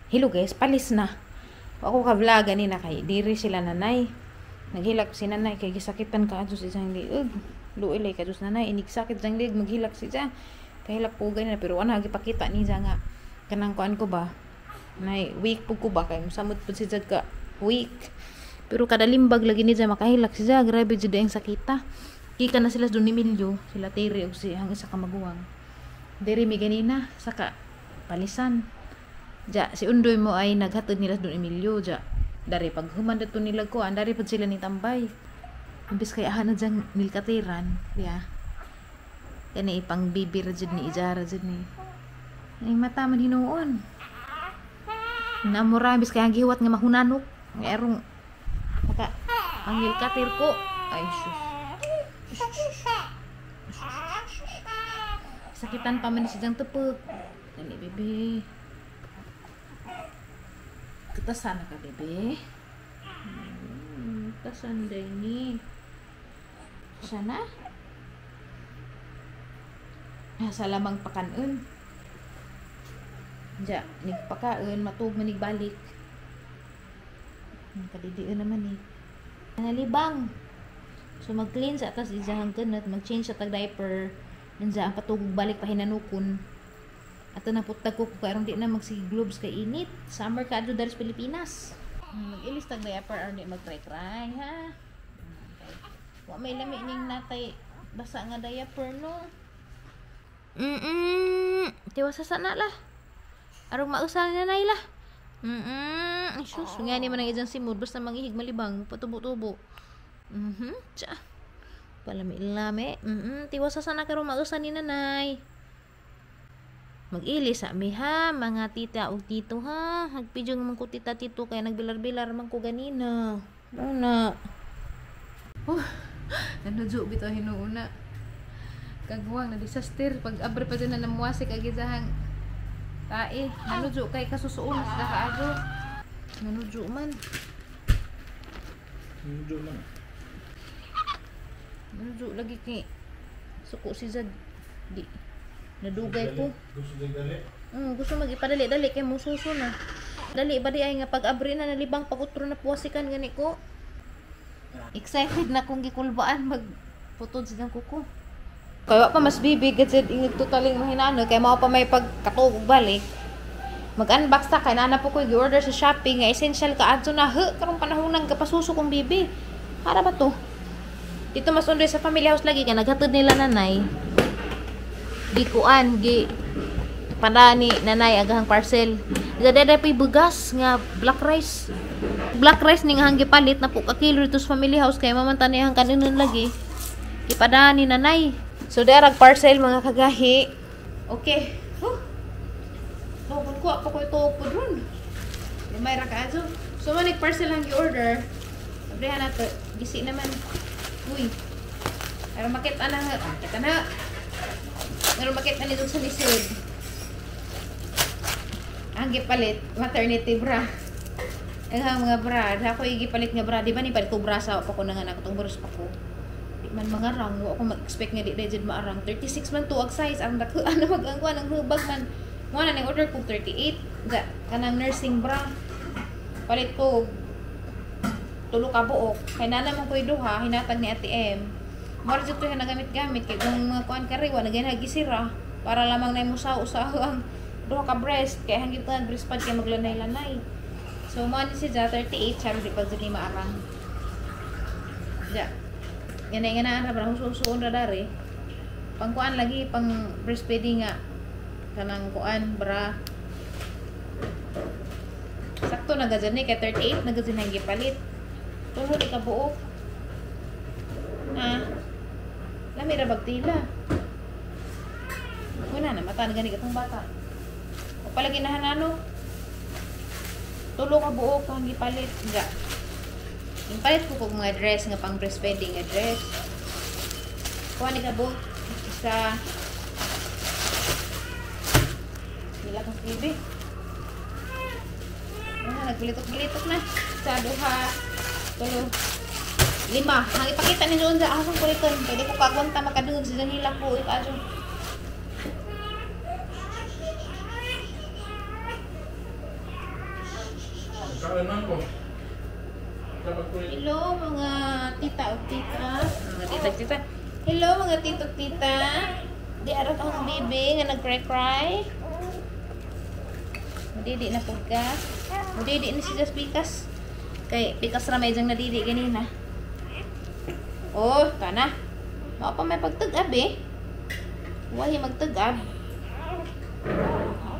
Hello guys, palis na. Ako ka vlog ganina kay diri sila nanay. Naghilak si nanay kay gisakitan ka adto sa isang liog. Luoy lay kadto sa nanay, inig sakit sang liog maghilak siya. Kahilak po ganina pero ana gipakita niya nga kanang kuan ko ba. Nay weak po ko ba kay musamot pud siya ka weak. Pero kada limbag lagi niya makahilak siya, grabe jud ang sakita. Kika na sila sa Don Emilio, sila Terry ug si ang isa ka maguwang. Diri mi ganina saka palisan. Ja, si Undoy mo ay naghatod nila sa Don Emilio, ja. Dari pag human dato nila ko, andari pud sila ni tambay. Imbes kay aha na diyang nilkatiran, ya. Kani ipang bibir jud ni ijara jud ni. Ay mata man hinuon. Namura imbes kay ang gihuwat nga mahunanok. Nga erong maka ang nilkatir ko. Ay sus. Sakitan pa man siya diyang tupok. Dali bebe. Katasan na ka bebe. Katasan day ni. Sana? Sa lamang pakanon. Ja, nagpakaon, matug manigbalik. Kadidion naman eh. Nalibang. So mag-clean sa atas ijahang kanat, mag-change sa tag diaper. Nandiyan ang patugog balik pa hinanukon. Ato na putag ko karon di na magsige gloves kay init. Summer ka adto diri sa Pilipinas. Mag-ilis tag diaper aron di mag-cry-cry ha. Okay. Wa may lami ning natay basa nga diaper no. Tiwasa sana lah. Arong mausa na nanay lah. Sus, nga ni man ang ijang simod basta mangihig malibang patubo-tubo. Tsa. Palami-lami. Tiwasa sana karon mausa ni nanay. Mag-ilis sa mi ha, mga tita ug tito ha. Hagpidyo man ko tita tito kay nagbilar-bilar man ko ganina. Una. Oh, nanudyo bitaw hinuuna. Kagwang na disaster pag abre pa dyan na namuasik agi sahang tae. Nanudyo kay kasusuon sa kaadyo. Nanudyo man. Nanudyo man. Nanudyo lagi kay suko si Zad. Di nadugay ko. Gusto dali. Gusto mag-ipadali-dali kay mususo na. Dali ba di ay nga pag-abri na nalibang pag-utro na puwasikan gani ko. Excited na kong gikulbaan magputod sa kuko. Kaya pa mas bibig at ingag totaling mahinano kay mao pa may pagkatugog balik. Mag-unbox ta kay nana po ko gi-order sa Shopee nga essential ka adto na he karong panahon nang kapasuso kong bibi. Para ba to? Dito mas undoy sa family house lagi kay naghatod nila nanay. Gikuan gi padani nanay agahang parcel. Dada pay bugas nga black rice. Black rice ning hang gipalit na po ka kilo dito sa family house kay mamanta ni hang kaninon lagi. Gipadani nanay. So darag parcel mga kagahi. Okay. Huh. Tugod ko pa ko ito pud ron. May ra ka adto. So man parcel ang gi-order. Abrihan nato. Gisi naman. Uy. Pero makita na, kita na. Pero makita nito sa lisod. Ang gipalit maternity bra. Ang mga bra, ako gipalit nga bra, di ba ni palit ko bra sa pa ko nanganak atong baros pa ko. Di man mangarang, wa ako mag-expect nga di jud maarang. 36 man tuag size ang dako ano mag ang kuan ang hubag man. Mo na ning order ko 38. Da kanang nursing bra. Palit ko tulo ka buok. Kay nana man koy duha hinatag ni Ate M. Mara jud to nagamit-gamit kay kung mga kuan kari wa nagay gisira para lamang nay musaw usaho ang duha ka breast kay hangit nga breast pad kay maglanay-lanay. So mo ni siya 38 charo di pag ni maarang. Ja. Ganay nga na ra husuon ra dari. Pang kuan lagi pang breastfeeding nga kanang kuan bra. Sakto na gadyan ni kay 38 na gadyan ang gipalit. Tulo ni ka buok. Na. Lami ra bagtila. Wala na mata na gani katong bata. O palagi na hanano. Tulo ka buok ang gipalit. Nga. Ipalit ko kog mga dress nga pang breastfeeding nga dress. Kuha ni ka buok isa. Nila kong TV. Ah, nagpilitok-pilitok na. Sa duha, tulo, lima. Ang ipakita ni Joon sa asong kuliton. Pwede ko kagwanta makadungog sa hilak ko. Ikaso. Hello mga tita o tita. Mga tita tita. Hello mga tito tita. Di arat ang baby nga nag-cry-cry. Mudidi na pud ka. Mudidi na siya sa pikas. Kay pikas ra may diyang nadidi ganina. Oh, tana. Mao pa may pagtag-ab eh. Wahi magtag-ab.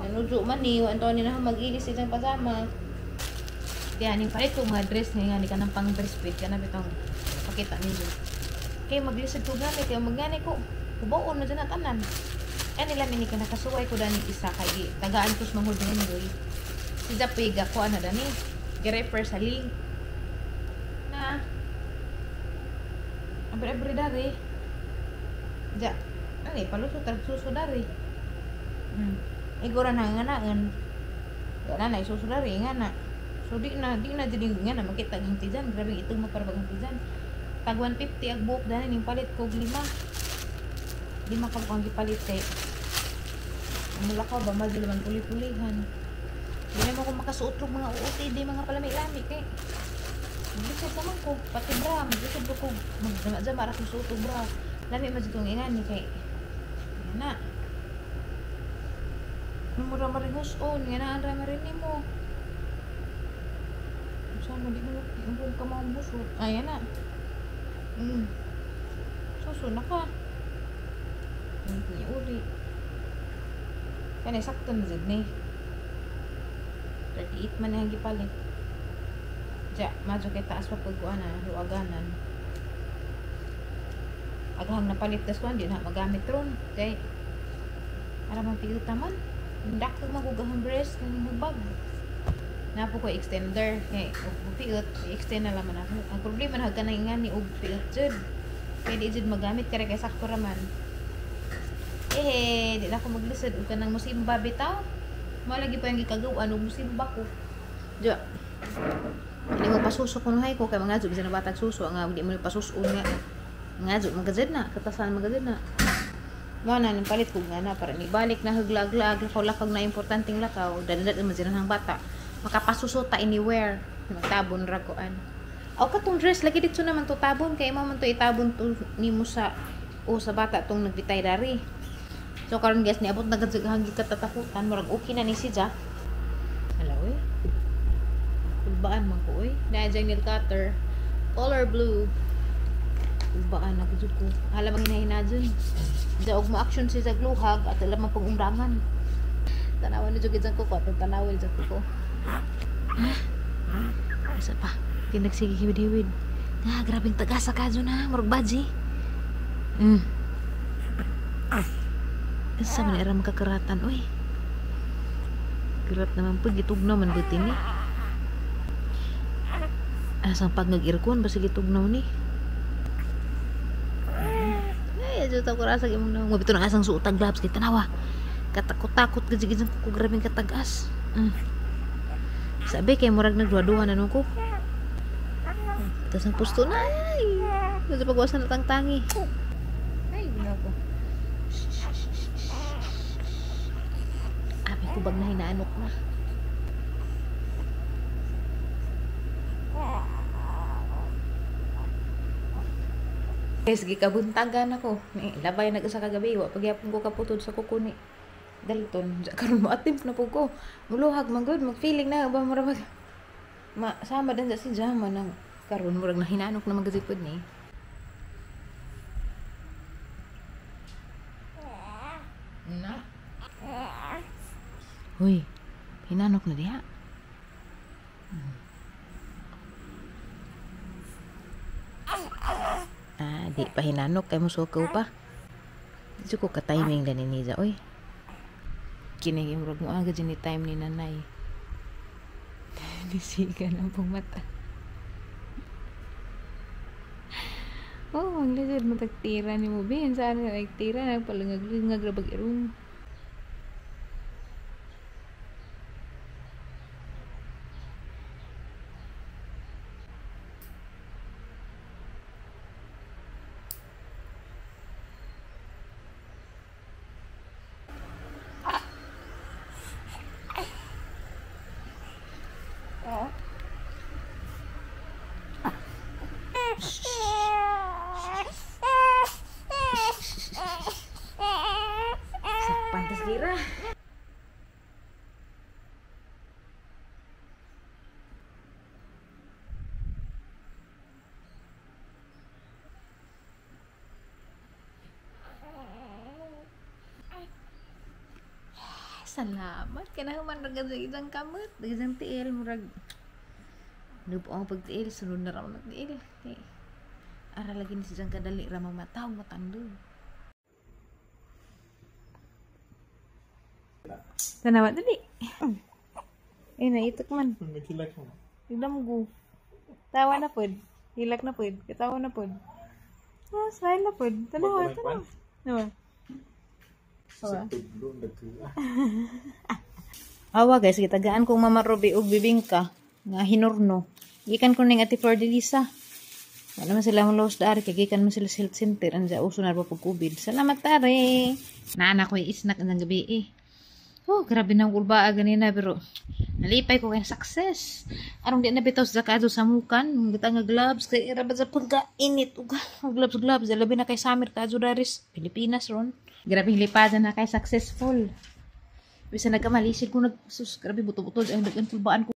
Nanujo man ni, wa anto ni na mag-ilis siyang pajama. Kaya ning palit ko mga dress nga ni kanang pang breastfeed kana bitong pakita ninyo. Kay maglisod ko gamit kay magngani ko. Hubaon na dyan ang tanan. Kaya nila mini ka nakasuway ko dani isa kay tagaan ko sa manghod ng. Si Japiga ko ana dani. Girefer sa link. Na. Abre-abre dari. Ja. Ani palusot tag suso dari. Igora na nga naan. Gana na isuso dari nga na. So di na jud nga na makita ang tijan, grabe itong mo para bagang tijan. Tag 150 ang buok dani ning palit ko lima. Lima ka ang gipalit kay mulakaw ba madili man puli-pulihan. Di na mo ko makasuot og mga OOTD mga palami-lami kay. Maglisod naman ko pati bra, maglisod ko magdama-dama ra kong suot og bra. Lami man jud kong ingani kay na. Mura maringus-on, nga naan ra marin nimo. Sama di mo yung kamang buso. Ayan na. Suso na ka. Hindi uli. Kaya sakto na dyan ni. 38 man na yung gipalit. Diya, madyo kay taas pa pagkuhan na, luaganan. Aghang napalit tas kuhan, di na magamit ron. Kay, ara man pigil taman. Ndak kag magugahang breast, ng hubag. Napo ko extender kay og piot i-extend na laman ako. Ang problema na ka nang ingani og piot jud. Kay di jud magamit kare kay sakto ra man. Eh, di na ako maglisod og kanang musimba bitaw. Mao lagi pa yung gikagaw-an og musimba ko. Jo. Hindi mo pasuso kuno hay ko kay mga jud bisan batag suso nga di mo pasuso nga. Nga jud magajud na, katasan magajud na. Mao na ning palit ko nga na para nibalik na huglag-lag lakaw-lakaw na importanteng lakaw, dadad man jud ang bata. Makapasuso ta anywhere. Magtabon ra ko an. Aw katong dress lagi dito naman to tabon kay mo man to itabon to nimo sa o sa bata tong nagbitay dari. So karon guys niabot na gud hanggi katatakutan murag okay na ni siya. Hala oy. Kulbaan man ko oy. Naa jang nail cutter color blue. Kulbaan na gud ko. Hala man hinahina jud. Da og mo action si sa gluhag at alam man pag undangan. Tanawan ni jud ko ko atong tanawin jud ko. Asa pa? Tinagsige hiwid-hiwid. Ah, grabing tagasa ka dyan ha. Murag baji. Asa man era makakaratan, uy. Kirat naman po, gitugnaw man buti ni. Asang pag nag-irkon, basta gitugnaw ni. Ay, adyo ta ko rasa imong naong. Mabito na asang suotag gloves kay tanawa. Katakot-takot gid ko grabing katagas. Sabi kay murag nagduha-duha na nun ko. Tas ang pusto na ay. Nasa pagwasan na tangtangi. Ay, gina ko. Abi ko bag na hinaanok na. Guys, gikabuntagan ako. Labay nag-usa kagabi, wa pagyapon ko kaputod sa kuko ni Dalton. Karon mo attempt na po ko. Muluhag man gud, mag-feeling na ba mura mag ma sama din sa si Jama nang karon murag na hinanok na magazipod ni. Na. Hoy, hinanok na diha. Ah, di pa hinanok kay musukaw pa. Di ko ka-timing dani niya, oy. Kini imrog mo agad ni time ni nanay. Nisiga ng pong mata. Oh, ang lisod matagtira ni mo bin. Saan na nagtira nagpalungag-lungag ra bag irong. Salamat. Kanahuman ra sa isang kamot. Isang tiil. Murag nubo ang pagtiil. Sunod na raw nagtiil. Okay. Ara lagi ni siyang kadali ra mamataw matandog. Tanawa dali. Eh, naitok man. Nagkilak mo. Tignan mo. Tawa na pod. Hilak na pod. Katawa na pod. Ah, smile na pod. Tanawa, tanawa. Nawa. Sa tudlo, nagkila. Awa guys, gitagaan kong Mama Ruby og bibingka nga hinurno. Gikan ko ning Ate Flor de Lisa. Wala man sila los dari kay gikan man sila sa health center anja uso na ba pag COVID. Salamat tare. Naana ko snack ang gabi eh. Oh, grabe nang kulbaa ganina pero nalipay ko kay success. Arong di na bitaw sa kadto sa mukan, gita nga gloves kay ira ba sa pagkainit ug gloves gloves labi na kay summer kadto daris Pilipinas ron. Grabe lipadan na kay successful. Bisan nagkamali ko nag sus grabe buto-buto ang dagan kulbaan ko.